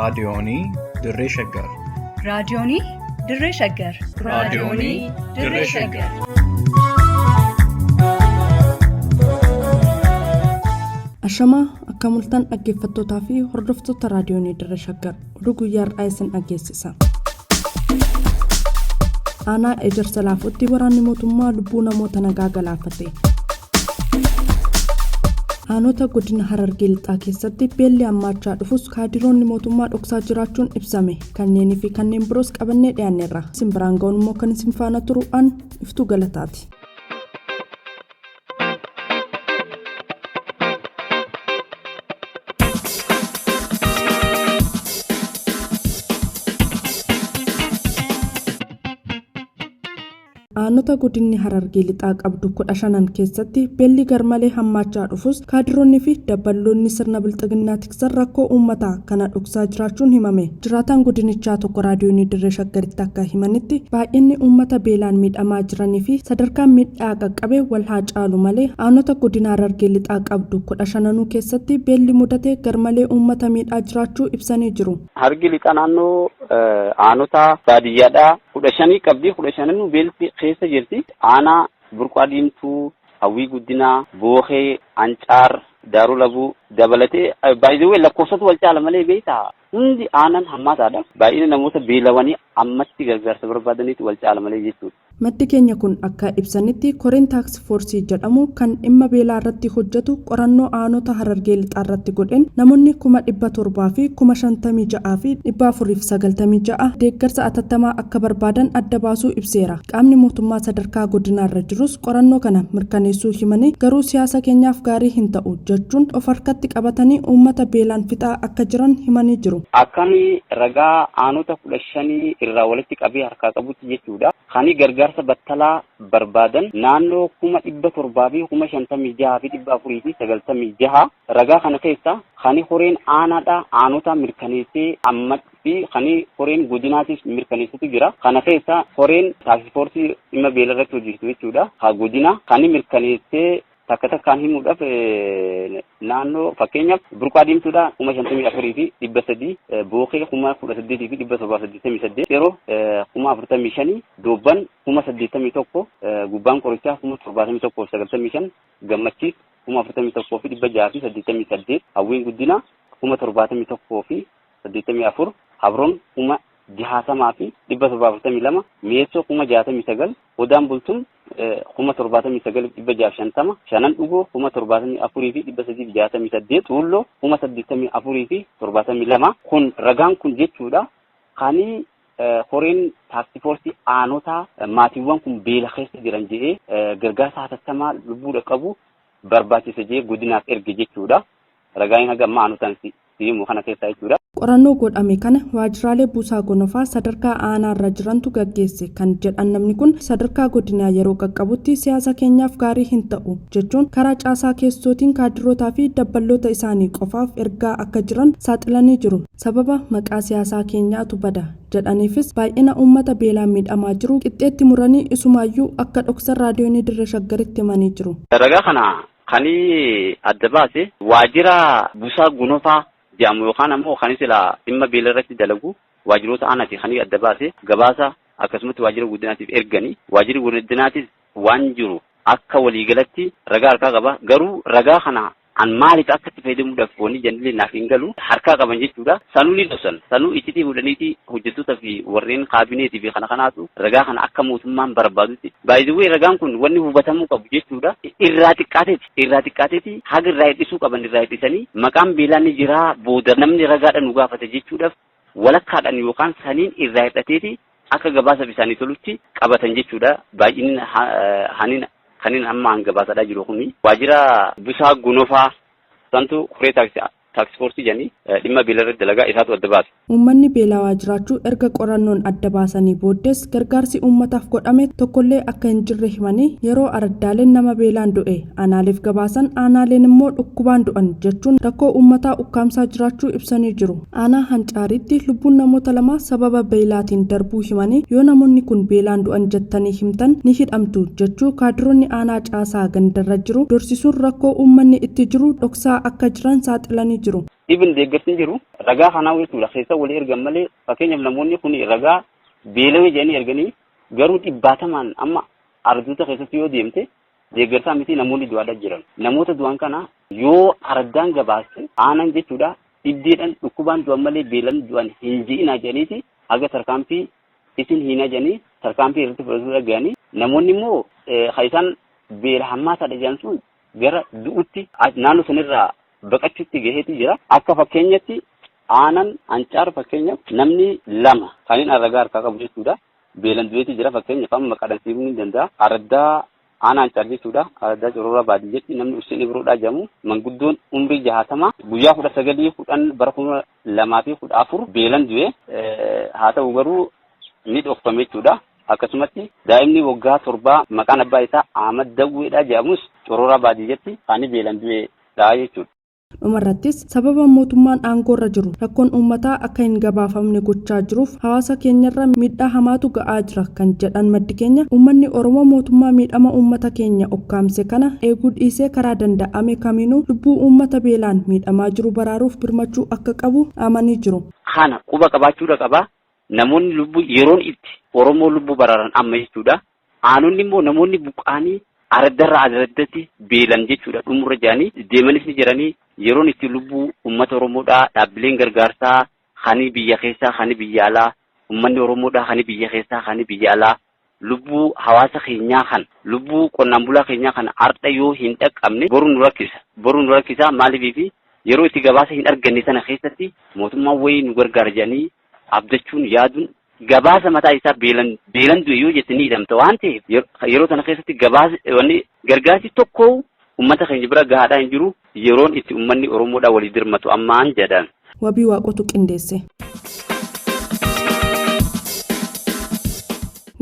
Raadiyoonii Dirree Shaggar. Raadiyoonii Dirree Shaggar. Raadiyoonii Dirree Shaggar. Ashamaa akka mul'atan dhaggeeffattootaa fi hordoftoota raadiyoonii Dirree Shaggar oduu guyyaa har'aa isin dhageessisa. Aanaa Ejersa Laafotti waraanni mootummaa lubbuu namoota nagaa galaafate. Aanota godina Harargee Lixaa keessatti beelli hammaachaa dhufus kaadiroonni mootummaa dhoksaa jiraachuun ibsame. Kanneenii fi kanneen biroos qabannee dhiyaanneerra. Isin biraan ga'uun immoo kan isin faana turu an Iftuu Galataati. Aanota godinni Harargee Lixaa qabdu 15n keessatti beelli garmalee hammaachaa dhufus kaadiroonni fi dabballoonni sirna bilxiginnaa tiksan rakkoo uummataa kana dhoksaa jiraachuun himame. Jiraataan godinichaa tokko raadiyoonii Dirree Shaggaritti akka himanitti baay'inni uummata beelaan miidhamaa jiranii fi sadarkaan miidhaa qaqqabe wal haa caalu malee aanota godina Harargee Lixaa qabdu 15nuu keessatti beelli mudate garmalee uummata miidhaa jiraachuu ibsanii jiru. Harargee Lixaa naannoo aanota baadiyyaadhaa 15 qabdi. 15nuu beelti keessa jirti. Aanaa Burqaa Diimtuu, Hawwii Guddinaa, Bookee, Ancaar, Daaroo Labuu dabalatee baay'ee lakkoofsatu wal caala malee beektaa hundi aanaan hammaataadha. Baay'ina namoota beelawanii ammatti gargaarsa barbaadaniitu wal caala malee jechuudha. Maddi keenya kun akka ibsanitti koreen taaksi foorsii jedhamu kan dhimma beelaa irratti hojjetu qorannoo aanota Harargee Lixaa irratti godheen namoonni 756,496 deeggarsa atattamaa akka barbaadan adda baasuu ibseera. Qaamni mootummaa sadarkaa godinaarra jirus qorannoo kana mirkaneessuu himanii garuu siyaasa keenyaaf gaarii hin ta'u jechuun of harkatti qabatanii uummata beelaan fixaa akka jiran himanii jiru. Akkami ragaa aanota 15 irraa walitti qabee harkaa qabutti jechuudha. Kani gargaarsa battalaa barbaadan naannoo 756,496 ragaa kana keessa kani koreen aanaadha aanota mirkaneessee ammatti kani koreen godinaatis mirkaneessutu jira. Kana keessa koreen taaksifoorsii dhimma beela irratti hojjetu jechuudha. Ka godina kani mirkaneessee takka takkaan himuudhaaf naannoo fakkeenyaaf Burqaa Diimtuudha 54,300, Bookee 18,788, Qeeroo 45,000, Doobban 81,000, Gubbaan Qorichaa 71,095, Gammachiis 41,688, Hawwiin Guddinaa 71,084, Habroon 60,742, Mi'eessoo 69,000, Odaan Bultum 79,650, Shanan Dhugoo 74,368, Xuulloo 84,072. Kun ragaan kun jechuudha kani koreen taaksifoorsii aanotaa maatiiwwan kun beela keessa jiran jedhee gargaarsa hatattamaa lubbuudha qabu barbaachisa jedhee godinaaf erge jechuudha. Ragaan haga ammaa aanotaan si himu kana keessaa jechuudha. Qorannoo godhame kana waajjiraalee Buusaa Gonofaa sadarkaa aanaarra jirantu gaggeesse kan jedhan namni kun sadarkaa godinaa yeroo qaqqabutti siyaasa keenyaaf gaarii hin ta'u jechuun karaa caasaa keessootiin kaadirootaa fi dabballoota isaanii qofaaf ergaa akka jiran saaxilanii jiru. Sababa maqaa siyaasaa keenyaatu bada jedhaniifis baay'ina uummata beelaan miidhamaa jiru qixxeetti muranii isumaayyuu akka dhoksan raadiyoonii Dirree Shaggaritti himanii jiru. Ragaa kana kan adda baase waajjira Buusaa Gonofaa jedhamu yookaan ammoo kan sila dhimma beela irratti dalagu waajjiroota aanaati kan adda baase gabaasa akkasumatti waajjira guddinaatiif erganii waajjirri guddinaatis waan jiru akka waliigalatti ragaa harkaa qaba. Garuu ragaa kana an maaliif akka itti fayyadamuudhaaf wanni jennillee naaf hin galu harkaa qaban jechuudha. Sanuu ni dhoksan. Sanuu iccitii fuudhaniiti hojjettoota fi warreen kaabineetii fi kana kanaatu ragaa kana akka mootummaan barbaadutti. Baay'ee ragaan kun wanni hubatamuu qabu jechuudha. Irraa xiqqaateeti. Irraa xiqqaateeti haga irraa hir'isuu qaban irraa hir'isanii maqaan beelaa ni jiraa booda namni ragaadha nu gaafate jechuudhaaf walakkaadhaan yookaan saniin irraa hir'ateeti akka gabaasa isaanii tolutti qabatan jechuudha. Baay'inni hanin kanin amma an gabaasadhaa jiru kuni waajjira Busaa Gonofaa santu koree taaksifoorsii jedhanii dhimma beela irratti dalagaa isaatu adda baase. Uummanni beelawaa jiraachuu erga qorannoon adda baasanii booddees gargaarsi uummataaf godhame tokkollee akka hin jirre himanii yeroo araddaaleen nama beelaan du'e aanaaleef gabaasan aanaaleen immoo dhukkubaan du'an jechuun rakkoo uummataa ukkaamsaa jiraachuu ibsanii jiru. Aanaa Hancaaritti lubbuun namoota lama sababa beelaatiin darbuu himanii yoo namoonni kun beelaan du'an jettanii himtan ni hidhamtu jechuu kaadiroonni aanaa caasaa gandarra jiru dorsisuun rakkoo uummanni itti jiru dhoksaa akka jiran saaxilanii jiru. Ibn deeggarsi hin jiru ragaa kanaa jechuudha keessa walii ergan malee, fakkeenyaaf namoonni kun ragaa beelawee jedhanii erganii, garuu dhibbaatamaan amma ardoota keessatti yoo deemte deeggarsaa miti, namoonni du'aadha jiran. Namoota du'an kana yoo ardaan gabaaste aanan jechuudha dhibdeedhaan dhukkubaan du'an malee beelan du'an hin ji'inaa jedhaniiti, haga tarkaanfii isin hiinaa jedhanii tarkaanfii irratti fudhachuu dhaga'anii, namoonni immoo kan isaan beela hammaataadha jedhan sun gara du'utti naannoo sanirraa baqachuutti gaheetu jira. Akka fakkeenyatti aanan Ancaar fakkeenyaaf namni 2 kan inni ragaa harkaa qabu jechuudha. Beelan du'eetu jira, fakkeenyaaf amma maqaadhaan siimuu ni danda'a. Araddaa aanaa Ancaar jechuudha. Araddaa Cororaa baadiyyeetti namni Useen Ibroodhaa jedhamu manguddoon umrii 60 guyyaa 19 10 bara 2014 beelan du'e, haa ta'u garuu ni dhokfame jechuudha. Akkasumatti daa'imni waggaa 7 maqaan abbaa isaa Ahmad Dawweedhaa jedhamus Cororaa baadiyyeetti kan beelan du'edha jechuudha. Dhumarrattis sababa mootummaan aangoorra jiru rakkoon uummataa akka hin gabaafamne gochaa jiruuf hawaasa keenyarra miidhaa hamaatu ga'aa jira kan jedhan maddi keenya, uummanni Oromoo mootummaa miidhama uummata keenya ukkaamse kana eeguu dhiisee karaa danda'ame kamiinuu lubbuu uummata beelaan miidhamaa jiru baraaruuf birmachuu akka qabu dhaamanii jiru. Kana quba qabaachuudha qaba. Namoonni lubbuu yeroon itti Oromoo lubbuu baraaran amma jechuudha. Aanonni immoo namoonni buqqaanii araddarraa araddatti beelan jechuudha dhumurra jedhanii deemanis ni jiranii, yeroon itti lubbuu uummata Oromoodhaa dhaabbileen gargaarsaa kani biyya keessaa kani biyya alaa, uummanni Oromoodhaa kani biyya keessaa kani biyya alaa lubbuu hawaasa keenyaa kan lubbuu qonnaan bulaa keenyaa kana ardha yoo hin dhaqqabne boru nu rakkisa, boru nu rakkisa. Maaliifi yeroo itti gabaasa hin arganne sana keessatti mootummaan wayii nu gargaara jedhanii abdachuun yaaduun gabaasa mataa isaa beelan du'e yoo jette ni hidhamta waan ta'eef, yeroo sana keessatti gabaasa wanni gargaarsi tokko uummata keenya bira gahaadhaa hin jiru, yeroon itti uummanni Oromoodhaa walii dirmatu ammaan jedhan. Wabii Waaqotu qindeesse.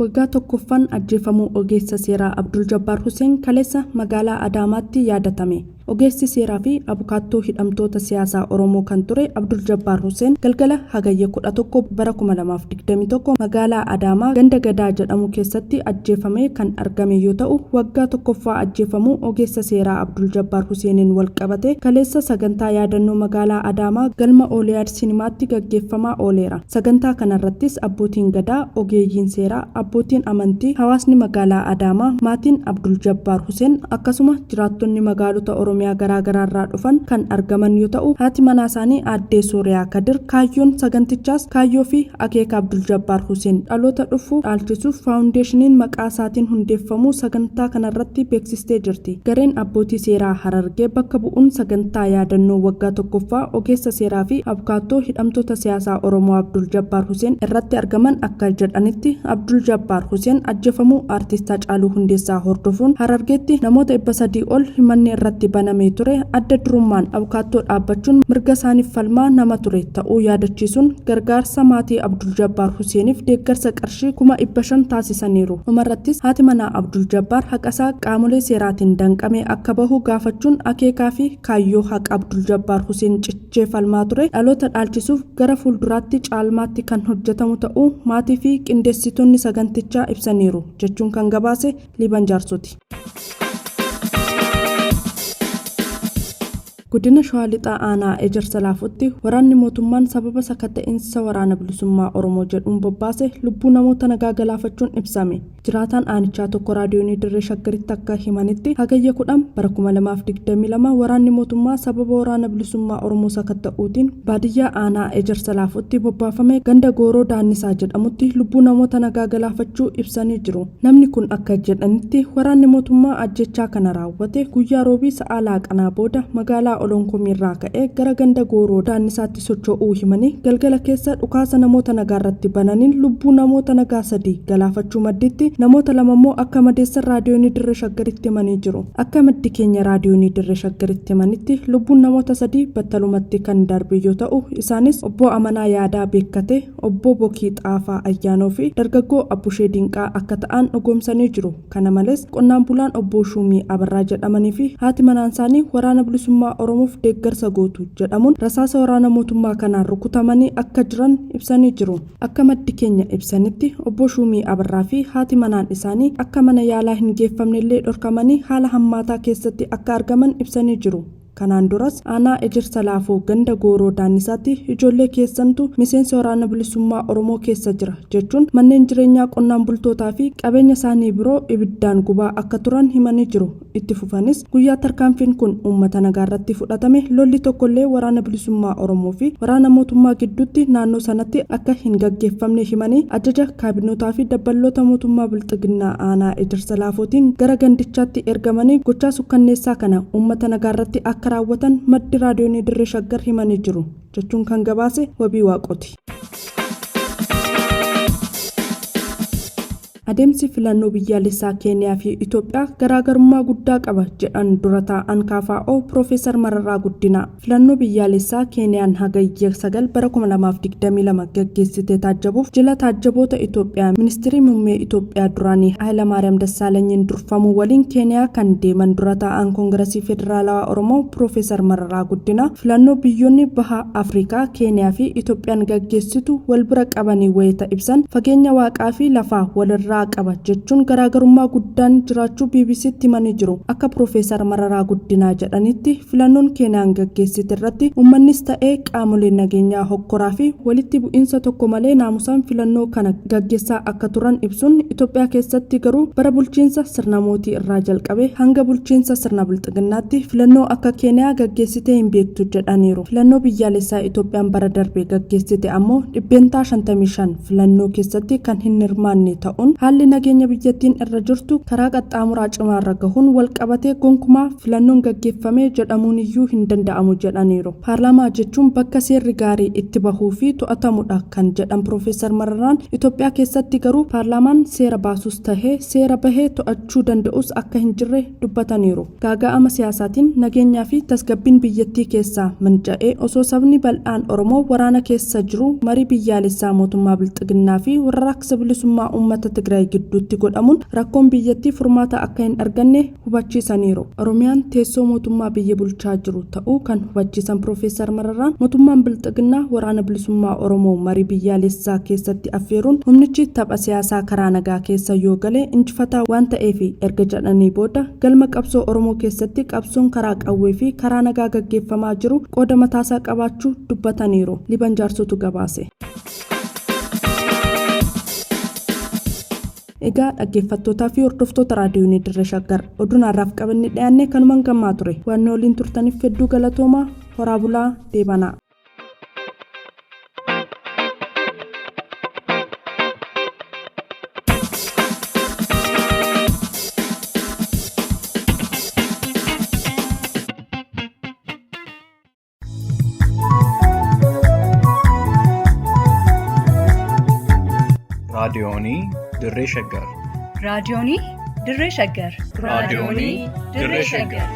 Waggaa tokkoffaan ajjeefamuu ogeessa seeraa Abdul Jabbaar Hussein kaleessa magaalaa Adaamaatti yaadatame. Ogeessi seeraa fi abukaattoo hidhamtoota siyaasaa Oromoo kan ture Abdul Jabbaar Hussein galgala Hagayya 11 bara 2021 magaalaa Adaamaa ganda Gadaa jedhamu keessatti ajjeefamee kan argame yoo ta'u, waggaa tokkoffaa ajjeefamuu ogeessa seeraa Abdul Jabbaar Huseeniin wal qabate kaleessa sagantaa yaadannoo magaalaa Adaamaa galma Ooliyaad Sinimaatti gaggeeffamaa ooleera. Sagantaa kanarrattis abbootiin gadaa, ogeeyyiin seeraa, abbootiin amantii, hawaasni magaalaa Adaamaa, maatiin Abdul Jabbaar Huseen akkasuma jiraattonni magaalota Oromiyaa garaa garaarraa dhufan kan argaman yoo ta'u, haati manaa isaanii aaddee Sooriyaa Kadir kaayyoon sagantichaas kaayyoo fi akeeka Abdul Jabbaar Huseen dhaloota dhufu dhaalchisuuf faawundeeshiniin maqaa isaatiin hundeeffamuu sagantaa kanarratti beeksistee jirti. Gareen abbootii seeraa Harargee bakka bu'uun sagantaa yaadannoo waggaa tokkoffaa ogeessa seeraa fi abukaattoo hidhamtoota siyaasaa Oromoo Abdul Jabbaar Huseen irratti argaman akka jedhanitti, Abdul Jabbaar Huseen ajjeefamuu aartist Hacaaluu Hundeessaa hordofuun Harargeetti namoota 300 ol himanni irratti banamee ture adda durummaan abukaattoo dhaabbachuun mirga isaaniif falmaa nama ture ta'uu yaadachiisuun gargaarsa maatii Abdul Jabbaar Huseeniif deeggarsa qarshii 500,000 taasisaniiru. Dhumarrattis haati manaa Abdul Jabbaar haqasaa qaamolee seeraatiin danqame akka bahu gaafachuun akeekaa fi kaayyoo haqa Abdul Jabbaar Huseen cichee falmaa ture dhaloota dhaalchisuuf gara fuulduraatti caalmaatti kan hojjetamu ta'uu maatii fi qindeessitoonni sagantichaa ibsaniiru jechuun kan gabaase Liiban Jaarsooti. Godina Shawaa Lixaa Aanaa Ejersa Laafotti waraanni mootummaan sababa sakatta'insa Waraana Bilisummaa Oromoo jedhuun bobbaase lubbuu namoota nagaa galaafachuun ibsame. Jiraataan aanichaa tokko Raadiyoonii Dirree Shaggaritti akka himanitti, Hagayya 10 bara 2022 waraanni mootummaa sababa Waraana Bilisummaa Oromoo sakatta'uutiin baadiyyaa aanaa Ejersa Laafotti bobbaafame ganda Gooroo Daannisaa jedhamutti lubbuu namoota nagaa galaafachuu ibsanii jiru. Namni kun akka jedhanitti, waraanni mootummaa ajjeechaa kana raawwate guyyaa Roobii sa'aa laaqanaa booda magaalaa Olonkomiirraa ka'ee gara ganda Gooroo Daannisaatti socho'uu himanii, galgala keessa dhukaasa namoota nagaarratti bananiin lubbuu namoota nagaa 3 galaafachuu maddiitti namoota 2 immoo akka madeessan Raadiyoonii Dirree Shaggaritti himanii jiru. Akka maddi keenya Raadiyoonii Dirree Shaggaritti himanitti, lubbuun namoota 3 battalumatti kan darbe yoo ta'u, isaanis Obbo Amanaa Yaadaa Beekkatee, Obbo Bokii Xaafaa Ayyaanoo fi dargaggoo Abbushee Dinqaa akka ta'an dhugoomsanii jiru. Kana malees qonnaan bulaan Obbo Shuumii Abarraa jedhamanii fi haati manaansaanii Waraana Bilisummaa Oromoof deeggarsa gootu jedhamuun rasaasa waraana mootummaa kanaan rukutamanii akka jiran ibsanii jiru. Akka maddi keenya ibsanitti, Obbo Shuumii Abarraa fi haati manaan isaanii akka mana yaalaa hin geeffamnellee dhorkamanii haala hammaataa keessatti akka argaman ibsanii jiru. Kanaan duras aanaa Ejersa Laafoo ganda Gooroo Daannisaatti ijoollee keessantu miseensa Waraana Bilisummaa Oromoo keessa jira jechuun manneen jireenyaa qonnaan bultootaa fi qabeenya isaanii biroo ibiddaan gubaa akka turan himanii jiru. Itti fufanis guyyaa tarkaanfiin kun uummata nagaa irratti fudhatame lolli tokkollee Waraana Bilisummaa Oromoo fi waraana mootummaa gidduutti naannoo sanatti akka hin gaggeeffamne himanii ajaja kaabinotaa fi dabballoota mootummaa Bilxiginnaa aanaa Ejersa Laafootiin gara gandichaatti ergamanii gochaa sukkanneessaa kana uummata nagaa irratti akka raawwatan maddi raadiyoonii Dirree Shaggar himanii jiru jechuun kan gabaase Wabii Waaqooti. Adeemsi filannoo biyyaalessaa Keeniyaa fi Itoophiyaa garaagarummaa guddaa qaba jedhan dura taa'an KFO Piroofeesar Mararaa Guddinaa. Filannoo biyyaalessaa Keeniyaan hagayya 9 bara 2022 gaggeessite taajjabuuf jila taajjaboota Itoophiyaa ministirii muummee Itoophiyaa duraanii Hayilamaariyaam Dassaalanyiin durfamuu waliin Keeniyaa kan deeman dura taa'an Koongiresii Federaalawaa Oromoo Piroofeesar Mararaa Guddinaa filannoo biyyoonni baha Afrikaa Keeniyaa fi Itoophiyaan gaggeessitu wal bira qabanii wayita ibsan fageenya waaqaa fi lafaa walirraa qaba jechuun garaagarummaa guddaan jiraachuu BBCtti himanii jiru. Akka Piroofeesar Mararaa Guddinaa jedhanitti filannoon Keeniyaan gaggeessite irratti uummannis ta'ee qaamoleen nageenyaa hokkoraa fi walitti bu'iinsa tokko malee naamusaan filannoo kana gaggeessaa akka turan ibsuun Itoophiyaa keessatti garuu bara bulchiinsa sirna mootii irraa jalqabee hanga bulchiinsa sirna bilxiginnaatti filannoo akka Keeniyaa gaggeessitee hin beektu jedhaniiru. Filannoo biyyaalessaa Itoophiyaan bara darbe gaggeessite ammoo 55% filannoo keessatti kan hin hirmaanne ta'uun haalli nageenya biyyattiin irra jirtu karaa qaxxaamuraa cimaarra gahuun walqabatee gonkumaa filannoon gaggeeffame jedhamuun iyyuu hin danda'amu jedhaniiru. Paarlaamaa jechuun bakka seerri gaarii itti bahuu fi to'atamudha kan jedhan Piroofeesar Mararaan Itoophiyaa keessatti garuu paarlaamaan seera baasus tahee seera bahee to'achuu danda'us akka hin jirre dubbataniiru. Gaaga'ama siyaasaatiin nageenyaa fi tasgabbiin biyyattii keessaa manca'ee osoo sabni bal'aan Oromoo waraana keessa jiru marii biyyaalessaa mootummaa Bilxiginnaa fi warraaqsa bilisummaa uummata Tigraay gidduutti godhamuun rakkoon biyyattii furmaata akka hin arganne hubachiisaniiru. Oromiyaan teessoo mootummaa biyya bulchaa jiru ta'uu kan hubachiisan Piroofeesar Mararaan mootummaan Bilxiginnaa waraana bilisummaa Oromoo marii biyyaalessaa keessatti affeeruun humnichi tapha siyaasaa karaa nagaa keessa yoo gale injifataa waan ta'eef erga jedhanii booda galma qabsoo Oromoo keessatti qabsoon karaa qawwee fi karaa nagaa gaggeeffamaa jiru qooda mataasaa qabaachuu dubbataniiru. Liban Jaarsotu gabaase. Egaa dhaggeeffattootaa fi hordoftoota raadiyoonii Dirree Shaggar oduun har'aaf qabanne dhiyaanne kanumaan gammaa ture. Waan waliin turtaniif hedduu galatoomaa. Horaa bulaa deebanaa. Raadiyoonii Dirree Shaggar. Raadiyoonii Dirree Shaggar. Raadiyoonii Dirree Shaggar.